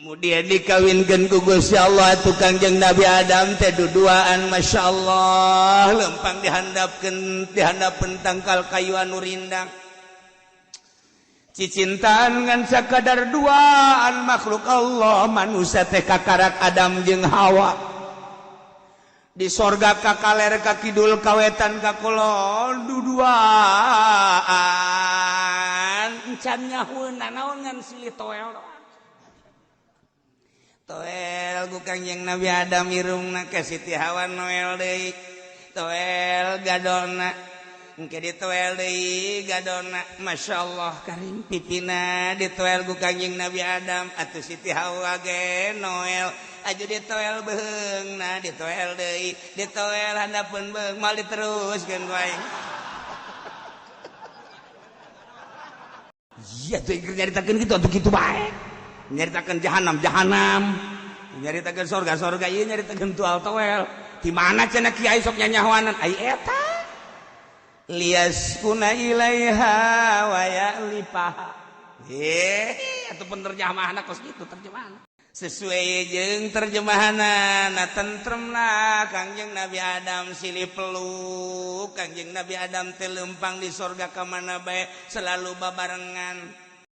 Kemudian dikawinkeun ku Gusti Allah atuh Kangjeng Nabi Adam teh duduaan, Masya Allah, lempang dihandapkeun dihandapeun tangkal kayu anu rindang. Cicintaan ngan sakadar duaan makhluk Allah manusia teh kakarak Adam jeung Hawa. Di sorga ka kaler ka kidul ka wetan ka kulon duduaan encan nyahueun naon ngan silih toel doang. Toel ku Kangjeng Nabi Adam irungna ka Siti Hawa noel deui. Toel gadona engke ditoel deui gadona, Masya Allah karim pipina ditoel ku Kangjeng Nabi Adam atuh Siti Hawa ge noel aju ditoel beheungna ditoel deui ditoel handapeun beheung mal diteruskeun ku aing. Iya tuh nyaritakeun kitu atuh kitu bae. Nyaritakeun jahanam jahanam, nyaritakeun sorga sorga, ieu nyaritakeun tual toel. Di mana cenah kiai sok nyanyahoanan ai eta liaskuna ilaiha wa ya'lifaha. Atuh penerjemahna kos kitu terjemahan. Sesuai jeung terjemahanna na tentremna Kangjeng Nabi Adam silih peluk. Kangjeng Nabi Adam teh lempang di sorga ka mana bae selalu babarengan.